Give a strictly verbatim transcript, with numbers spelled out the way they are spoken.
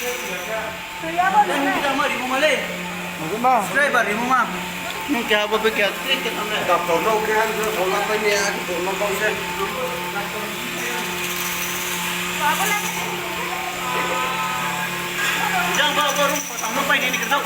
Nung keha ma rimo ma le. Nung keha bo be keha. Doctor no keha, doctor no pai ni, doctor no kau se. Jang ba bo rung patang no pai ni ni kau.